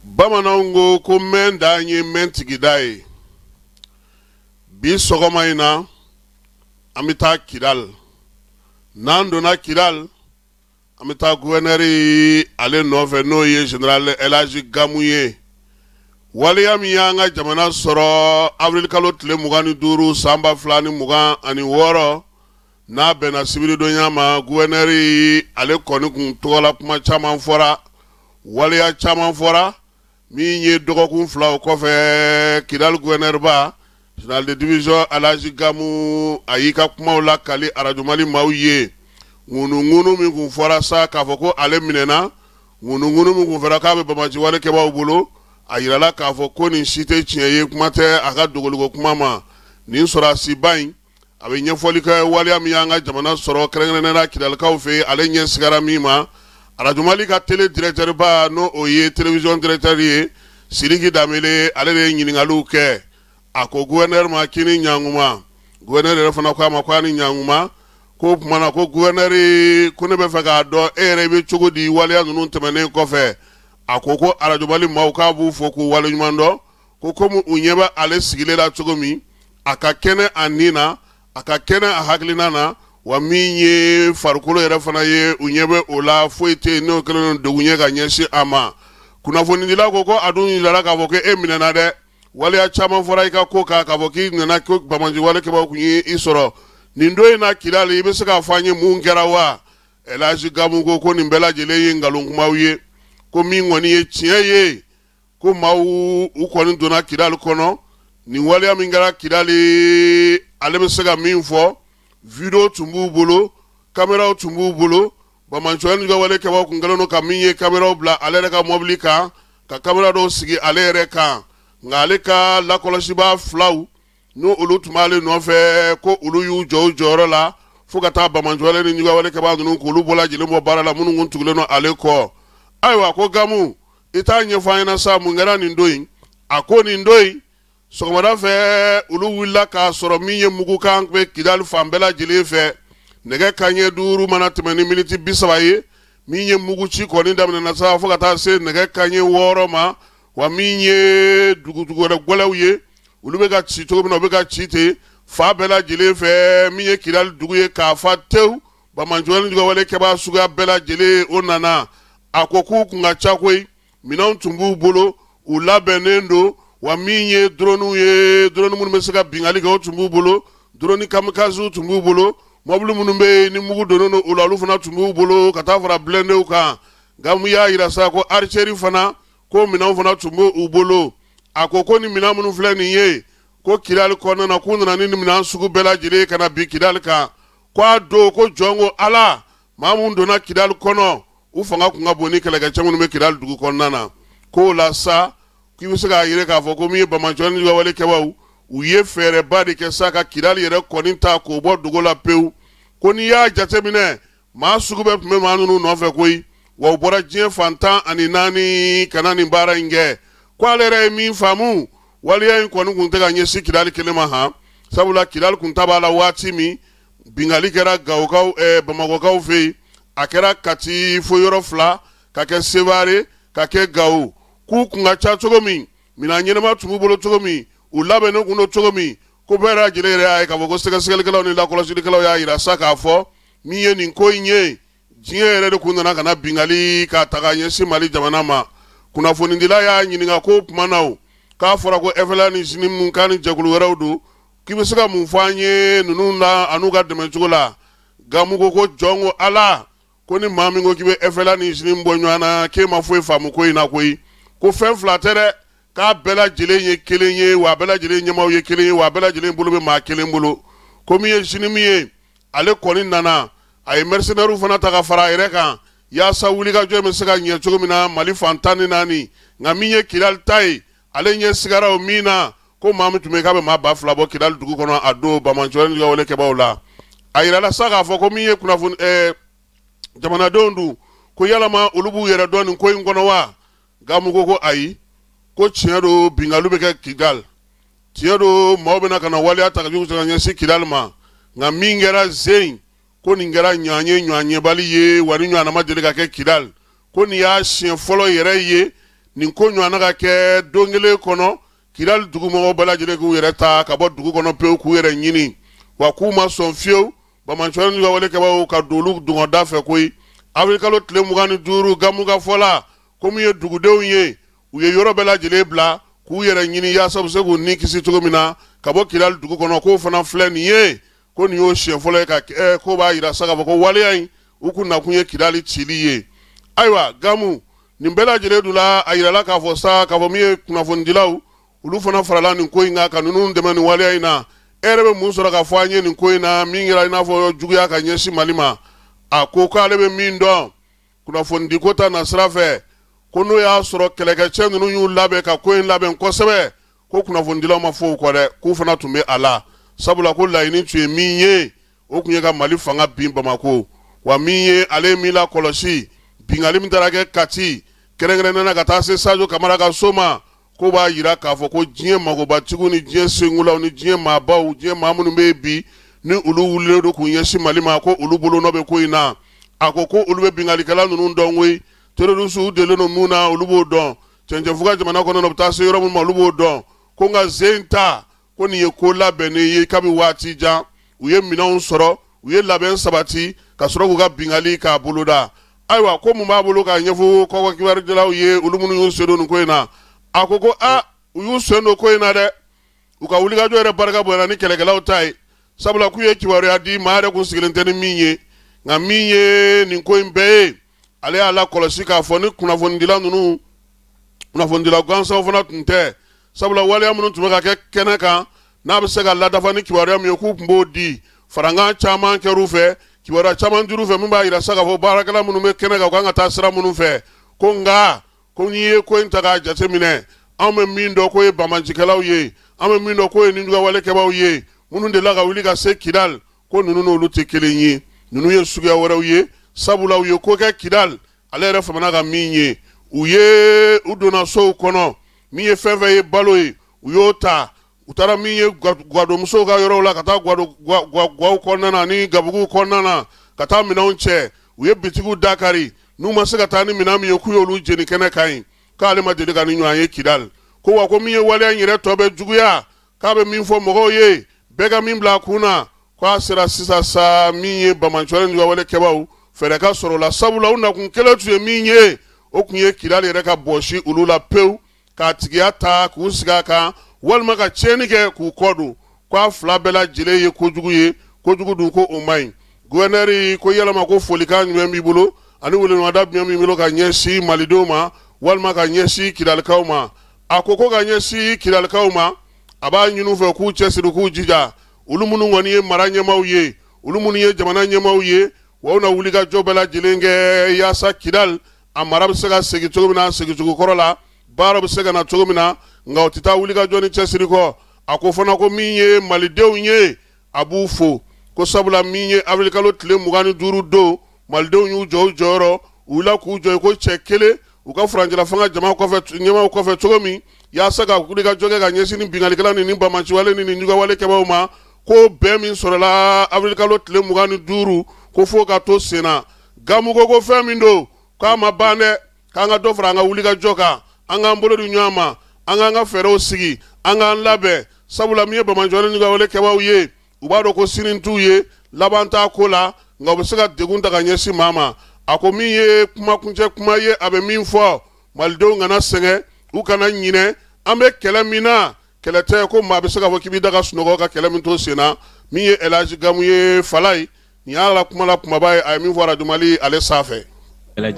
Bamananw ko ko mɛn dan ye mɛn tigida ye. Bi sɔgɔma in na, an bɛ taa Kidali. N'an donna Kidali, an bɛ taa gouverneur ale nɔfɛ, n'o ye général Elhaji Gamu ye. Waleya min y'an ka jamana sɔrɔ avril kalo tile 25 san 2026, n'a bɛnna sibiridonya ma, gouverneur ale kɔni kun tɔgɔla kuma caman fɔra, waleya caman fɔra. Min ye dɔgɔkun 2 o kɔfɛ, Kidali gouverneur ba, général de division Elhaji Gamu, a y'i ka kumaw lakali arajo Mali maaw ye. Ŋunuŋunu min kun fɔra sa k'a fɔ ko ale minɛna, ŋunuŋunu min kun fɔra k'a bɛ banbaanci wale kɛbaaw bolo, a yirala k'a fɔ ko nin si tɛ tiɲɛ ye. Kuma tɛ a ka dogoliko kuma ma. Nin sɔrɔdasiba in, a bɛ ɲɛfɔli kɛ waleya min y'an ka jamana sɔrɔ, kɛrɛnkɛrɛnnenya la Kidalikaw fɛ, ale ɲɛ sigara min ma. Arajo Mali ka télé directeur ba, n'o o ye télévision directeur ye, Sidiki Danbele, ale de ye ɲininkaliw kɛ. A ko gouverneur ma k'i ni ɲankuma. Gouverneur yɛrɛ fana ko a ma ko a ni ɲankuma. Ko o tuma na ko gouverneur, ko ne bɛ fɛ k'a dɔn, e yɛrɛ bɛ cogo di waleya ninnu tɛmɛnen kɔfɛ? A ko ko arajo Mali maaw k'a b'u fo k'u waleɲuman dɔn, ko komi u ɲɛ bɛ ale sigilen la cogo min, a ka kɛnɛ a ni na, a ka kɛnɛ a hakilina na, wa min ye farikolo yɛrɛ fana ye, u ɲɛ bɛ o la, foyi tɛ yen n'o kɛlen don degun ye ka ɲɛsin a ma. Kunnafonidila ko ko a dun yirala k'a fɔ ko e minɛna dɛ, waleya caman fɔra i ka ko kan, k'a fɔ k'i nana ko banbaanci wale kɛbaaw kun ye i sɔrɔ nin don in na Kidali, i bɛ se k'a fɔ an ye mun kɛra wa? Elhaji Gamu ko ko nin bɛɛ lajɛlen ye nkalon kumaw ye, ko min kɔni ye tiɲɛ ye, ko maaw u kɔni donna Kidali kɔnɔ. Nin waleya min kɛra Kidali, ale bɛ se ka min fɔ, video tun b'u bolo, kameraw tun b'u bolo. Banbaanci wale kɛbaaw kun kɛlen don ka min ye kameraw bila ale yɛrɛ ka mɔbili kan, ka kamera dɔw sigi ale yɛrɛ kan. Nka ale ka lakɔlɔsibaa filaw, n'o olu tun b'ale nɔfɛ, ko olu y'u jɔ u jɔyɔrɔ la fo ka taa banbaanci wale ni juguya wale kɛbaa ninnu, k'olu bɛɛ lajɛlen bɔ baara la, minnu kun tugulen don ale kɔ. Ayiwa, ko Gamu, i t'a ɲɛfɔ an ɲɛna sa, mun kɛra nin don in? A ko nin don in sɔgɔmada fɛ, olu wulila k'a sɔrɔ min ye mugukan bɛ Kidali fan bɛɛ lajɛlen fɛ. Nɛgɛ kanɲɛ 5 mana tɛmɛ ni miniti 30 ye, min ye muguci kɔni daminɛna sa fo ka taa se nɛgɛ kanɲɛ 6 ma. Wa min ye dugudugu wɛrɛ gɛlɛw ye, olu bɛ ka ci cogo min na, u bɛ ka ci ten fan bɛɛ lajɛlen fɛ. Min ye Kidali dugu ye, k'a fa tewu, banbaanci wale juguya wale kɛbaa suguya bɛɛ lajɛlen o nana. A ko k'u kun ka ca koyi, minɛnw tun b'u bolo, u labɛnnen don. Wa min ye drone ye, drone minnu bɛ se ka binkanni kɛ, o tun b'u bolo, drone kamikaze tun b'u bolo, mɔbili minnu bɛ yen ni mugu donnen don u la, olu fana tun b'u bolo, ka taa fara blindéw kan. Gamu y'a jira sa ko artillerie fana, ko minɛnw fana tun b'u bolo. A ko ko ni minɛn minnu filɛ nin ye, ko Kidali kɔnɔna na, k'u nana ni minɛn sugu bɛɛ lajɛlen ka na bin Kidali kan. Ko a don, ko jɔn ko Ala, maa minnu donna Kidali kɔnɔ, u fanga kun ka bon ni kɛlɛkɛcɛ minnu bɛ Kidali dugu kɔnɔna na. K'o la sa, k'i bɛ se k'a yira k'a fɔ ko min ye banbaanci ni juguya wale kɛbaaw, u ye fɛɛrɛba de kɛ sa ka Kidali yɛrɛ kɔni ta k'o bɔ dogo la pewu. Ko n'i y'a jateminɛ, maa sugu bɛɛ tun bɛ maa ninnu nɔfɛ koyi, wa u bɔra diɲɛ fan 14 ka na nin baara in kɛ. Ko ale yɛrɛ ye min faamu, waleya in kɔni kun tɛ ka ɲɛsin Kidali kelen ma han, sabula Kidali kun ta b'a la waati min, binkanni kɛra Gawokaw, Bamakɔkaw fɛ yen, a kɛra Kati fo yɔrɔ fila, ka kɛ Sevare, ka kɛ Gawo. K'u kun ka ca cogo min, minɛn ɲɛnama tun b'u bolo cogo min, u labɛnnen kun don cogo min, ko bɛɛ lajɛlen yɛrɛ y'a ye k'a fɔ ko sɛgɛsɛgɛlikɛlaw ni lakɔlɔsilikɛlaw y'a jira sa k'a fɔ min ye nin ko in ye, diɲɛ yɛrɛ de kun nana ka na binkanni k'a ta ka ɲɛsin Mali jamana ma. Kunnafonidila y'a ɲininka ko o tuma na, o k'a fɔra ko FLA ni JNIM k'a ni jɛkulu wɛrɛw don, k'i bɛ se ka mun fɔ an ye ninnu na an'u ka dɛmɛcogo la? Gamu ko ko jɔn ko Ala, ko ni maa min ko k'i bɛ FLA ni JNIM bɔ ɲɔgɔn na, k'e ma foyi faamu ko in na koyi. Ko fɛn fila tɛ dɛ, k'a bɛɛ lajɛlen ye kelen ye, wa a bɛɛ lajɛlen ɲɛmaaw ye kelen ye, wa a bɛɛ lajɛlen bolo bɛ maa kelen bolo. Ko min ye JNIM ye, ale kɔni nana, a ye mercenaires fana ta ka fara a yɛrɛ kan yaasa wulikajɔ bɛ se ka ɲɛ cogo min na Mali fan 14. Nka min ye Kidali ta ye, ale ɲɛ sigara o min na, ko maa min tun bɛ k'a bɛ maa 2000 bɔ Kidali dugu kɔnɔ a don banbaanci wale wale kɛbaaw la. A yirala sa k'a fɔ ko min ye kunnafoni jamanadenw dun, ko yalama olu b'u yɛrɛ dɔn nin ko in kɔnɔ wa? Gamu ko ko ayi, ko tiɲɛ don, binkanni bɛ kɛ Kidali, tiɲɛ don, maaw bɛna ka na waleya ta ka jugu ka ɲɛsin Kidali ma, nka min kɛra zen, ko nin kɛra ɲɔgɔn ye, ɲɔgɔn yebali ye, wa nin ɲɔgɔnna ma deli ka kɛ Kidali. Ko nin y'a siɲɛ fɔlɔ yɛrɛ ye. Nin ko ɲɔgɔnna ka kɛ don kelen kɔnɔ, Kidali dugumɔgɔw bɛɛ lajɛlen k'u yɛrɛ ta ka bɔ dugu kɔnɔ pewu k'u yɛrɛ ɲini, wa k'u ma sɔn fiyewu banbaanciwale ni wale kɛbaaw ka don olu dungɔda fɛ koyi. Avril kalo tile 25, Gamu ka fɔ la, ko min ye dugudenw ye, u ye yɔrɔ bɛɛ lajɛlen bila k'u yɛrɛ ɲini yaasa u bɛ se k'u ni kisi cogo min na ka bɔ Kidali dugu kɔnɔ. K'o fana filɛ nin ye, ko nin y'o siɲɛ fɔlɔ ye ka kɛ. Ko b'a jira sa k'a fɔ ko waleya in, u kun nakun ye Kidali cili ye. Ayiwa Gamu, nin bɛɛ lajɛlen dun la, a yirala k'a fɔ sa k'a fɔ min ye kunnafonidilaw, olu fana farala nin ko in kan ka ninnu dɛmɛ nin waleya in na. E yɛrɛ bɛ mun sɔrɔ ka fɔ an ye nin ko in na, min kɛra i n'a fɔ juguya ka ɲɛsin Mali ma? A ko k'ale bɛ min dɔn kunnafonidiko ta nasira fɛ, ko n'o y'a sɔrɔ kɛlɛkɛcɛ ninnu y'u labɛn ka ko in labɛn kosɛbɛ, ko kunnafonidilaw ma fɔ u kɔ dɛ, k'u fana tun bɛ a la, sabula ko laɲini tun ye min ye, o tun ye ka Mali fanga bin Bamakɔ. Wa min ye ale ye min lakɔlɔsi, binkanni min taara kɛ Kati, kɛrɛnkɛrɛnnenya na ka taa se Sajo Kamara ka so ma, ko b'a jira k'a fɔ ko diɲɛ magobatigiw ni diɲɛ senkulaw ni diɲɛ maabaw, diɲɛ maa minnu bɛ yen bi ni olu wulilen don k'u ɲɛsin Mali ma, ko olu bolonɔ bɛ ko in na. A ko ko olu bɛ binkannikɛla ninnu dɔn koyi, terrorisiw delilen don mun na, olu b'o dɔn, cɛncɛnfuga jamana kɔnɔ u bɛ taa se yɔrɔ minnu ma, olu b'o dɔn. Ko nka sen ta, ko nin ye ko labɛnnen ye kabi waati jan. U ye minɛnw sɔrɔ, u ye labɛn sabati ka sɔrɔ k'u ka binkanni k'a boloda. Ayiwa, ko mun b'a bolo k'a ɲɛfɔ kɔkan kibarudilaw ye, olu minnu y'u sen don nin ko in na? A ko ko aa, u y'u sen don ko in na dɛ, u ka wulikajɔ yɛrɛ barika bonyana ni kɛlɛkɛlaw ta ye, sabula k'u ye kibaruya di maa yɛrɛ kun sigilen tɛ ni min ye. Nka min ye nin ko in bɛɛ ye, ale y'a lakɔlɔsi k'a fɔ ni kunnafonidila ninnu, kunnafonidila gansanw fana tun tɛ, sabula waleya minnu tun bɛ ka kɛ kɛnɛ kan, n'a bɛ se ka ladafa ni kibaruya min ye, k'u tun b'o di. Farankan caman kɛr'u fɛ, kibaruya caman dir'u fɛ min b'a jira sa k'a fɔ baarakɛla minnu bɛ kɛnɛ kan, u kan ka taa sira minnu fɛ. Ko nka ko n'i ye ko in ta k'a jateminɛ, anw bɛ min dɔn k'o ye banbaancikɛlaw ye, an bɛ min dɔn k'o ye nijuguyawale kɛbaaw ye minnu delila ka wuli ka se Kidali, ko ninnu n'olu tɛ kelen ye, ninnu ye suguya wɛrɛw ye, sabula u ye ko kɛ Kidali, ale yɛrɛ famana ka min ye, u ye u donna sow kɔnɔ, min ye fɛn fɛn ye balo ye, u y'o ta. U taara min ye gwadonmusow ka yɔrɔw la, ka taa gwaw kɔnɔna na ni gabuguw kɔnɔna na, ka taa minɛnw cɛ. U ye bitigiw dakari, n'u ma se ka taa ni minɛn min ye, k'u y'olu jeni kɛnɛ kan yen. K'ale ma deli ka nin ɲɔgɔn ye Kidali. Ko wa ko min ye waleya in yɛrɛ tɔ bɛ juguya, k'a bɛ min fɔ mɔgɔw ye, bɛɛ ka min bila a kun na, k'a sera sisan sa, min ye banbaanciwale nijuguyawale kɛbaaw, fɛɛrɛ ka sɔrɔ o la, sabula u nakun kelen tun ye min ye, o tun ye Kidali yɛrɛ ka bɔsi olu la pewu, k'a tigiya ta k'u sigi a kan, walima ka tiɲɛni kɛ k'u kɔ don. K'a fila bɛɛ lajɛlen ye kojugu ye, kojugu dun ko o man ɲi. Gouverneur ko yalama ko folikan jumɛn b'i bolo ani welewelemada jumɛn b'i bolo ka ɲɛsin malidenw ma walima ka ɲɛsin kidalikaw ma? A ko ko ka ɲɛsin kidalikaw ma, a b'a ɲini u fɛ k'u cɛsiri, k'u jija, olu minnu kɔni ye mara ɲɛmaaw ye, olu minnu ye jamana ɲɛmaaw ye, wa u na wuli ka jɔ bɛɛ lajɛlen kɛ yaasa Kidali a mara bɛ se ka segin cogo min na segincogo kɔrɔ la, baara bɛ se ka na cogo min na, nka o tɛ taa wuli ka jɔ ni cɛsiri kɔ. A ko fana ko min ye malidenw ye, a b'u fo, ko sabula min ye avril kalo tile 25 don, malidenw y'u jɔ u jɔyɔrɔ, u wulila k'u jɔ i ko cɛ kelen u ka furancɛla fanga jama kɔfɛ, ɲɛmaaw kɔfɛ cogo min, yaasa ka wuli ka jɔ kɛ ka ɲɛsin ni binkannikɛla ni banbaanciwale ni nijuguyawale kɛbaaw ma. Ko bɛn min sɔrɔla avril kalo tile 25, ko fo ka to senna. Gamu ko ko fɛn min don, k'a ma ban dɛ, k'an ka dɔ fara an ka wuli ka jɔ kan, an k'an bolo di ɲɔgɔn ma, an k'an ka fɛɛrɛw sigi, an k'an labɛn, sabula min ye banbaanciwale nijuguyawale kɛbaaw ye, u b'a dɔn ko sini t'u ye, laban t'a ko la, nka u bɛ se ka degun ta ka ɲɛsin maa ma. A ko min ye kumakuncɛ kuma ye, a bɛ min fɔ malidenw kana sɛgɛn, u kana ɲinɛ, an bɛ kɛlɛ min na, kɛlɛ tɛ ko maa bɛ se k'a fɔ k'i b'i da ka sunɔgɔ ka kɛlɛ min to sen na. Min ye Elhaji Gamu ye, Falayi, nin y'a la kuma la kumaba ye, a ye min fɔ Radio Mali ale sanfɛ.